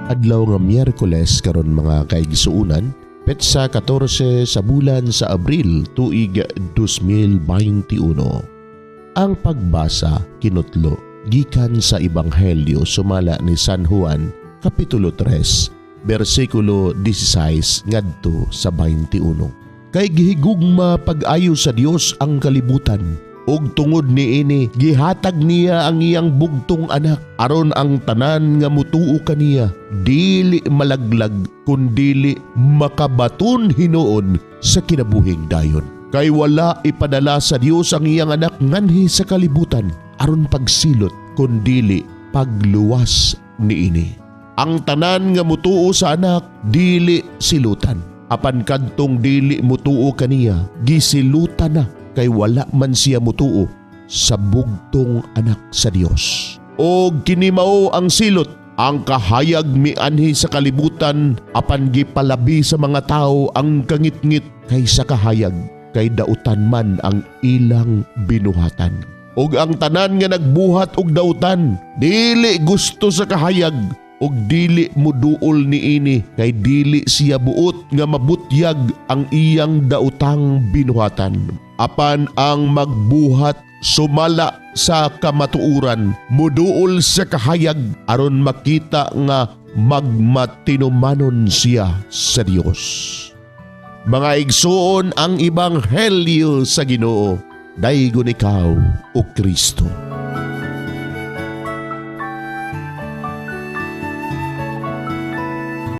Adlaw nga Miyerkules karon, mga kaigsuonan, petsa 14 sa bulan sa Abril, tuig 2021. Ang pagbasa kinutlo gikan sa Ebanghelyo sumala ni San Juan, Kapitulo 3, bersikulo 16 ngadto sa 21. Kay gihigugma pag-ayo sa Dios ang kalibutan ug tungod niini gihatag niya ang iyang bugtong anak, aron ang tanan nga mutuo kaniya dili malaglag kundili makabaton hinuon sa kinabuhing dayon. Kay wala ipadala sa Dios ang iyang anak nganhi sa kalibutan aron pagsilot, kundili pagluwas niini. Ang tanan nga mutuo sa anak dili silutan. Apan kadtong dili mutuo kaniya gisilutan na, kay wala man siya mutuo sa bugtong anak sa Dios. O kini mao ang silot: ang kahayag mianhi sa kalibutan, apan gipalabi sa mga tao ang kangitngit kaysa kahayag, kay dautan man ang ilang binuhatan. Ug ang tanan nga nagbuhat og dautan dili gusto sa kahayag ug dili muduol niini, kay dili siya buot nga mabutyag ang iyang dautang binuhatan. Apan ang magbuhat sumala sa kamatuoran muduol sa kahayag aron makita nga magmatinumanon siya sa Dios. Mga igsuon, ang ebanghelyo sa Ginoo. Daygon ikaw, o Kristo.